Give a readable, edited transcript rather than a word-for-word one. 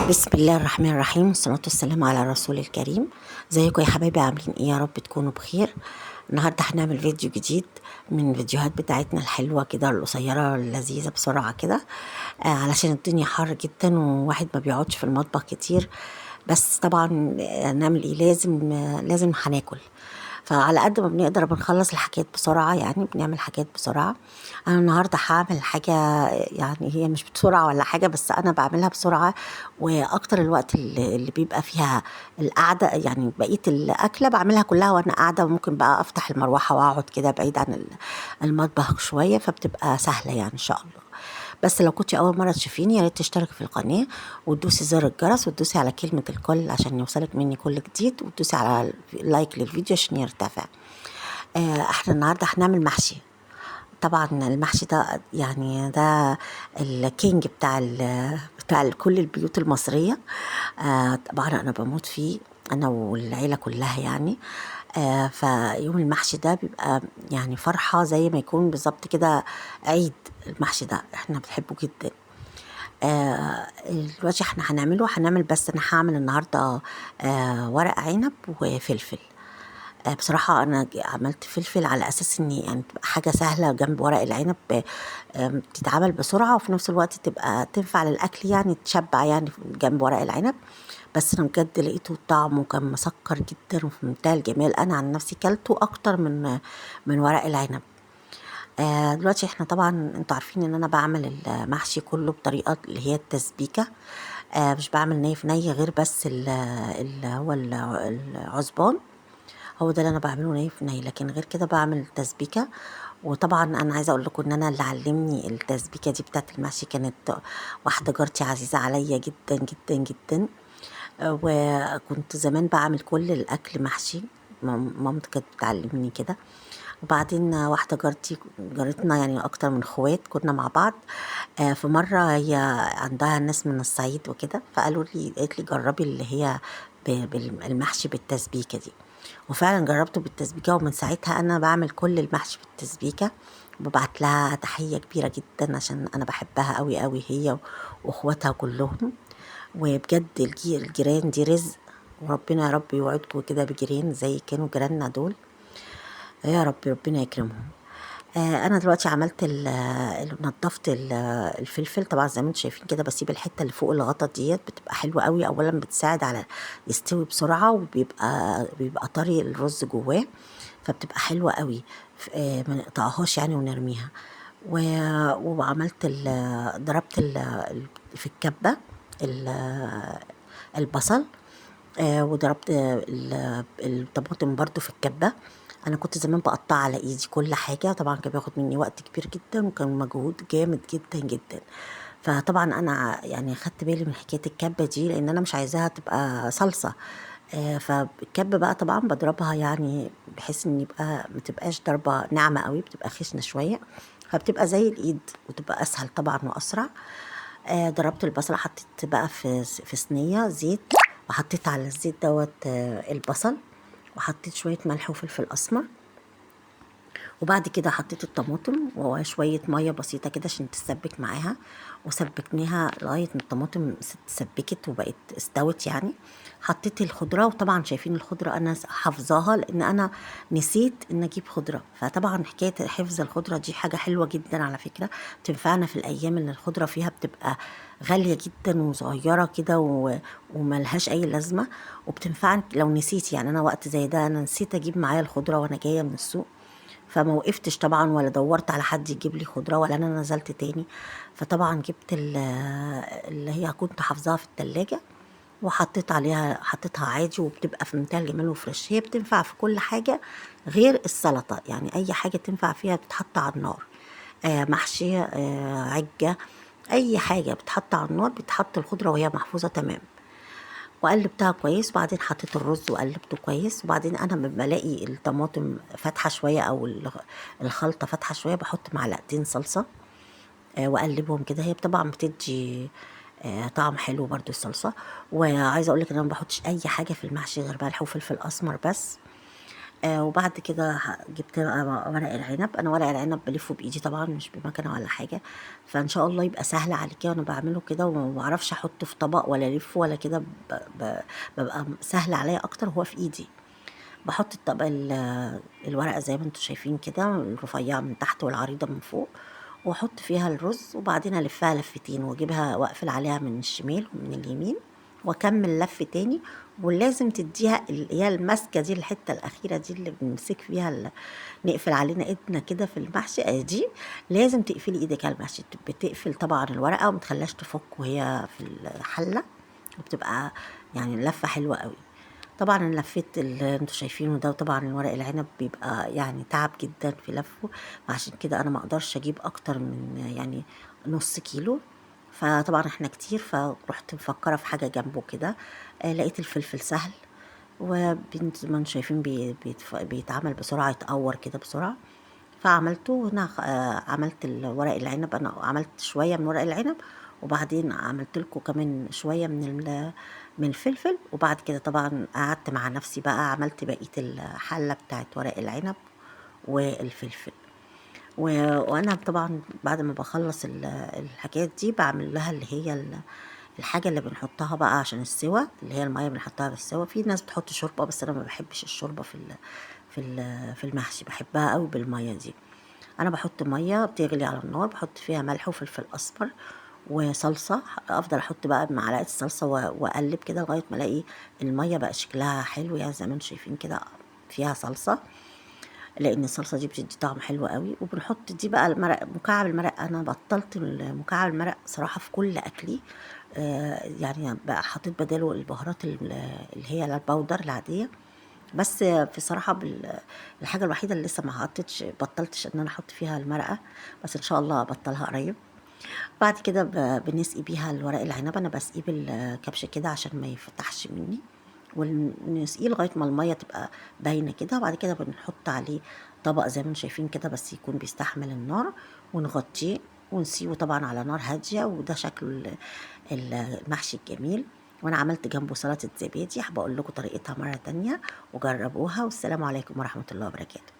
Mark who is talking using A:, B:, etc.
A: بسم الله الرحمن الرحيم، والصلاة والسلام على الرسول الكريم. ازيكم يا حبايبي؟ عاملين ايه؟ يا رب تكونوا بخير. النهارده هنعمل فيديو جديد من الفيديوهات بتاعتنا الحلوة كده، القصيرة اللذيذة، بسرعة كده، علشان الدنيا حر جدا وواحد ما بيقعدش في المطبخ كتير. بس طبعا نعمل ايه؟ لازم هناكل، فعلى قد ما بنقدر بنخلص الحاجات بسرعة، يعني بنعمل حاجات بسرعة. أنا النهاردة هعمل حاجة يعني هي مش بسرعة ولا حاجة، بس أنا بعملها بسرعة، وأكتر الوقت اللي بيبقى فيها القعدة، يعني بقية الأكلة بعملها كلها وأنا قاعدة، وممكن بقى أفتح المروحة وأقعد كده بعيد عن المطبخ شوية، فبتبقى سهلة يعني إن شاء الله. بس لو كنتي أول مرة تشوفيني يا ريت تشتركي في القناة وتدوسي زر الجرس وتدوسي على كلمة الكل عشان يوصلك مني كل جديد، وتدوسي على like للفيديو عشان يرتفع. احنا النهاردة هنعمل محشي. طبعا المحشي ده يعني ده ال king بتاع كل البيوت المصرية. طبعا أنا بموت فيه، أنا والعيلة كلها يعني. فيوم المحشي ده بيبقى يعني فرحة، زي ما يكون بالظبط كده عيد. المحشي ده احنا بنحبه جدا. دلوقتي احنا هنعمل، بس انا هعمل النهارده ورق عنب وفلفل. بصراحة أنا عملت فلفل على أساس إن يعني تبقى حاجة سهلة جنب ورق العنب، تتعمل بسرعة وفي نفس الوقت تبقى تنفع للأكل، يعني تشبع يعني جنب ورق العنب. بس أنا بجد لقيته طعمه كان مسكر جدا وفي منتهى الجمال. أنا عن نفسي كلته أكتر من ورق العنب. دلوقتي احنا طبعا انتوا عارفين ان انا بعمل المحشي كله بطريقة اللي هي التسبيكة. مش بعمل ني في ني غير بس اللي هو العزبان، هو ده اللي انا بعمله ني في ني، لكن غير كده بعمل تسبيكة. وطبعا انا عايزة اقول لكم ان انا اللي علمني التسبيكة دي بتاعت المحشي كانت واحدة جارتي عزيزة عليا جدا جدا جدا. وكنت زمان بعمل كل الاكل محشي، مامتي كانت بتعلمني كده. وبعدين واحدة جارتنا يعني أكتر من اخوات، كنا مع بعض. في مرة هي عندها ناس من الصعيد وكده، قالت لي جربي اللي هي المحشي بالتسبيكة دي. وفعلا جربته بالتسبيكة، ومن ساعتها أنا بعمل كل المحشي بالتسبيكة. وببعت لها تحية كبيرة جدا عشان أنا بحبها قوي قوي، هي وأخواتها كلهم. وبجد الجيران دي رزق، وربنا يا رب يوعدكم كده بجيران زي كانوا جيراننا دول، يا رب ربنا يكرمهم. انا دلوقتي عملت نظفت الفلفل. طبعا زي ما انتم شايفين كده بسيب الحته اللي فوق الغطا ديت، بتبقى حلوه قوي. اولا بتساعد على يستوي بسرعه، وبيبقى طري الرز جواه، فبتبقى حلوه قوي. ما نقطعهاش يعني ونرميها. وعملت ضربت في الكبه البصل، وضربت الطماطم برضو في الكبه. انا كنت زمان بقطع على ايدي كل حاجه، طبعا كان بياخد مني وقت كبير جدا وكان مجهود جامد جدا جدا. فطبعا انا خدت بالي من حكايه الكبه دي، لان انا مش عايزاها تبقى صلصه. فالكبه بقى طبعا بضربها بحيث ان يبقى ما تبقاش ضربه ناعمه قوي، بتبقى خشنه شويه، فبتبقى زي الايد وتبقى اسهل طبعا واسرع. ضربت البصله، حطيت بقى في صينيه زيت، وحطيت على الزيت دوت البصل، وحطيت شوية ملح وفلفل أسمر، وبعد كده حطيت الطماطم وشوية مية بسيطة كده عشان تسبك معاها، وسبكناها لغاية ما الطماطم اتسبكت وبقت استوت يعني. حطيت الخضرة، وطبعا شايفين الخضرة أنا حافظاها لأن أنا نسيت إن أجيب خضرة. فطبعا حكاية حفظ الخضرة دي حاجة حلوة جدا على فكرة، بتنفعنا في الأيام اللي الخضرة فيها بتبقى غالية جدا وصغيرة كده وملهاش أي لازمة، وبتنفعك لو نسيت. أنا وقت زي ده أنا نسيت أجيب معايا الخضرة وأنا جاية من السوق، فما وقفتش طبعا ولا دورت على حد يجيب لي خضرة ولا انا نزلت تاني. فطبعا جبت اللي هي كنت حافظاها في التلاجة، وحطيت عليها، حطيتها عادي، وبتبقى في منتهى الجمال وفريش. هي بتنفع في كل حاجة غير السلطة، يعني اي حاجة تنفع فيها بتتحط على النار، محشي، عجة، اي حاجة بتتحط على النار بتحط الخضرة وهي محفوظة تمام. وقلبتها كويس، وبعدين حطيت الرز وقلبته كويس. وبعدين انا لما بلاقي الطماطم فاتحه شويه او الخلطه فاتحه شويه بحط معلقتين صلصه، واقلبهم كده. هي طبعا بتدي طعم حلو برضو الصلصه. وعايزه اقول لك ان انا ما بحطش اي حاجه في المحشي غير ملح وفلفل اسمر بس. وبعد كده جبت بقى ورق العنب. أنا ورق العنب بالفه بإيدي طبعا مش بمكنة ولا حاجة، فإن شاء الله يبقى سهل عليكي. وأنا بعمله كده وما بعرفش أحطه في طبق ولا ألفه ولا كده، ببقى سهل عليا أكتر وهو في إيدي. بحط الطبق الورقة زي ما انتم شايفين كده، الرفيعة من تحت والعريضة من فوق، واحط فيها الرز، وبعدين الفها لفتين واجيبها واقفل عليها من الشمال ومن اليمين، واكمل لف تاني. ولازم تديها اللي هي المسكه دي، الحتة الاخيرة دي اللي بنمسك فيها نقفل علينا ايدنا كده في المحشي، دي لازم تقفلي ايدك على المحشي. بتقفل طبعا الورقة وما تخليهاش تفك وهي في الحلة، وبتبقى اللفة حلوة قوي. طبعا انا لفيت اللي انتوا شايفينه ده، وطبعا الورق العنب بيبقى تعب جدا في لفه، فعشان كده انا ما اقدرش اجيب اكتر من نص كيلو، فطبعا احنا كتير، فرحت مفكرة في حاجة جنبه كده. لقيت الفلفل سهل، وبنت ما انتوا شايفين بيتعمل بسرعة، يتقور كده بسرعة، فعملته هنا. عملت الورق العنب، انا عملت شوية من ورق العنب، وبعدين عملت لكم كمان شوية من الفلفل. وبعد كده طبعا قعدت مع نفسي بقى، عملت بقية الحلة بتاعت ورق العنب والفلفل. وانا طبعا بعد ما بخلص الحاجات دي بعمل لها اللي هي الحاجة اللي بنحطها بقى عشان السوا، اللي هي المية بنحطها بالسوا. في ناس بتحط شوربة، بس انا ما بحبش الشوربة في المحشي، بحبها قوي بالمية دي. انا بحط مية بتغلي على النار، بحط فيها ملح وفلفل اسمر وصلصة، افضل احط بقى معلقة الصلصة واقلب كده لغاية ما الاقي المية بقى شكلها حلو، زي ما انتم شايفين كده فيها صلصة، لان الصلصة دي بتدي طعم حلو قوي. وبنحط دي بقى المرق، مكعب المرق. انا بطلت مكعب المرق صراحة في كل اكلي، بقى حطيت بداله البهارات اللي هي البودر العادية. بس في صراحة الحاجة الوحيدة اللي لسه ما حطيتش، بطلتش ان انا احط فيها المرقة، بس ان شاء الله ابطلها قريب. بعد كده بنسقي بيها الورق العنب، انا بسقيه بالكبش كده عشان ما يفتحش مني، ونسقيه لغاية ما المية تبقى باينة كده. وبعد كده بنحط عليه طبق زي ما انتم شايفين كده، بس يكون بيستحمل النار، ونغطيه ونسيبه طبعا على نار هادية. وده شكل المحشي الجميل. وانا عملت جنبه سلطة زبادي، هبقول لكم طريقتها مرة تانية، وجربوها. والسلام عليكم ورحمة الله وبركاته.